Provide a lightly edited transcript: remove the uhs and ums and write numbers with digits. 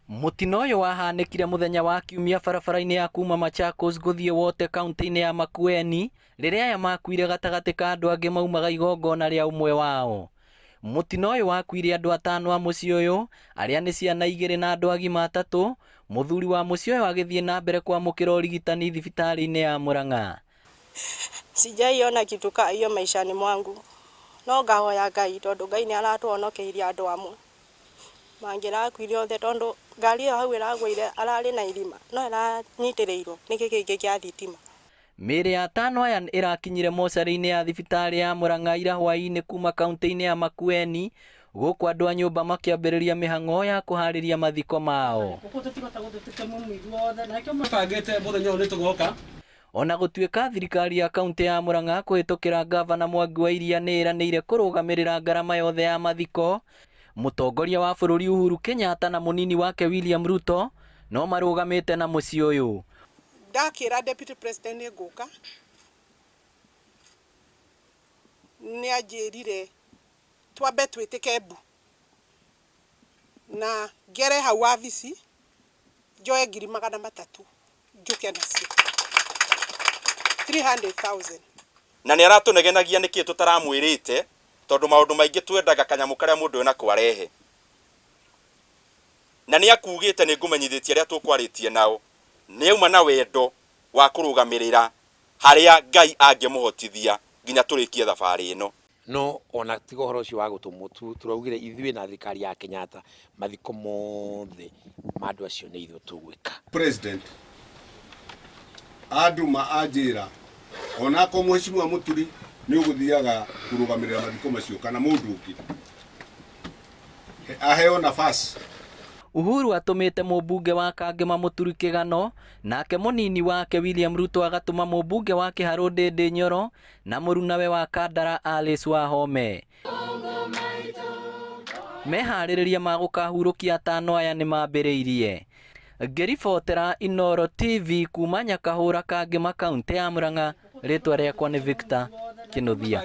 Mũtino ũyũ wahanĩkire mũthenya wa Kiumia barabara-inĩ ya kuma Machakos gũthiĩ Wote kaunti-inĩ ya Makueni rĩrĩa aya makuire gatagatĩ ka andũ angĩ maumaga igongona rĩa ũmwe wao. Mũtino ũyũ wakuire andũ atano a mũciĩ ũyũ arĩa nĩ ciana igĩrĩ na andũ agima atatũ, mũthuri wa mũciĩ ũyũ agĩthiĩ na mbere kwamũkĩra ũrigitani thibitarĩ-inĩ ya Murang'a. Sijaiona kitu ka hiyo maishani mwangu no ngahoya Ngai tondũ Ngai nĩ aratũhonokeirie andũ amwe. Mangĩrakuire othe tondũ ngari ĩyo hau ĩragũire ararĩ na irima no ĩranyitĩrĩirwo nĩ kĩgĩngĩ gĩa thitima. Mĩĩrĩ ya atano aya ĩrakinyire mocarĩ-inĩ ya thibitarĩ ya Murang'a ira hwaĩ-inĩ kuma kauntĩ-inĩ ya Makueni gũkũ andũ a nyũmba makĩambĩrĩria mĩhang'o ya kũharĩria mathiko mao. O na gũtuĩka thirikari ya kauntĩ ya Murang'a kũhĩtũkĩra ngavana Mwangi wa Iria nĩ ĩranĩire kũrũgamĩrĩra ngarama yothe ya mathiko, Mũtongoria wa bũrũri Uhuru Kenyatta na mũnini wake William Ruto no marũgamĩte na mũciĩ ũyũ. Ndakĩra Deputy President nĩ ngũka, nĩ anjĩrire twambe twĩtĩke mbu na ngere hau wabici njoe 300,000 njũke nacio 300,000. Na nĩ aratũnegenagia nĩkĩ tũtaramwĩrĩte tondũ maũndũ maingĩ twendaga kanyamũ karĩa mũndũ enako arehe. Na nĩ akugĩte nĩ ngũmenyithĩtie arĩa tũkwarĩtie nao nĩ auma na wendo wa kũrũgamĩrĩra harĩa Ngai angĩmũhotithia nginya tũrĩkie thabarĩ ĩno. No ona tiga ũhoro ũcio wa gũtũmwo tu, tũraugire ithuĩ na thirikari ya Kenyatta mathiko mothe ma andũ acio nĩ ithuĩ tũgwĩka. President andũma anjĩra onako mheshimiwa Mũturi nĩ ũgũthiaga kũrũgamĩrĩra mathiko macio kana mũndũ ũngĩ aheo nafasi. Uhuru atũmĩte mũmbunge wa Kangema Mũturi Kĩgano, nake mũnini wake William Ruto agatũma mũmbunge wa Kĩharũ Ndĩndĩ Nyoro na mũrunawe wa Kandara Alice Wahome. Meharĩrĩria ma gũkahurũkia atano aya nĩ mambĩrĩirie. Ngĩribotera Inooro TV kuma Nyakahũra Kangema kauntĩ ya Murang'a, rĩtwa rĩakwa nĩ Victor Kĩnuthia.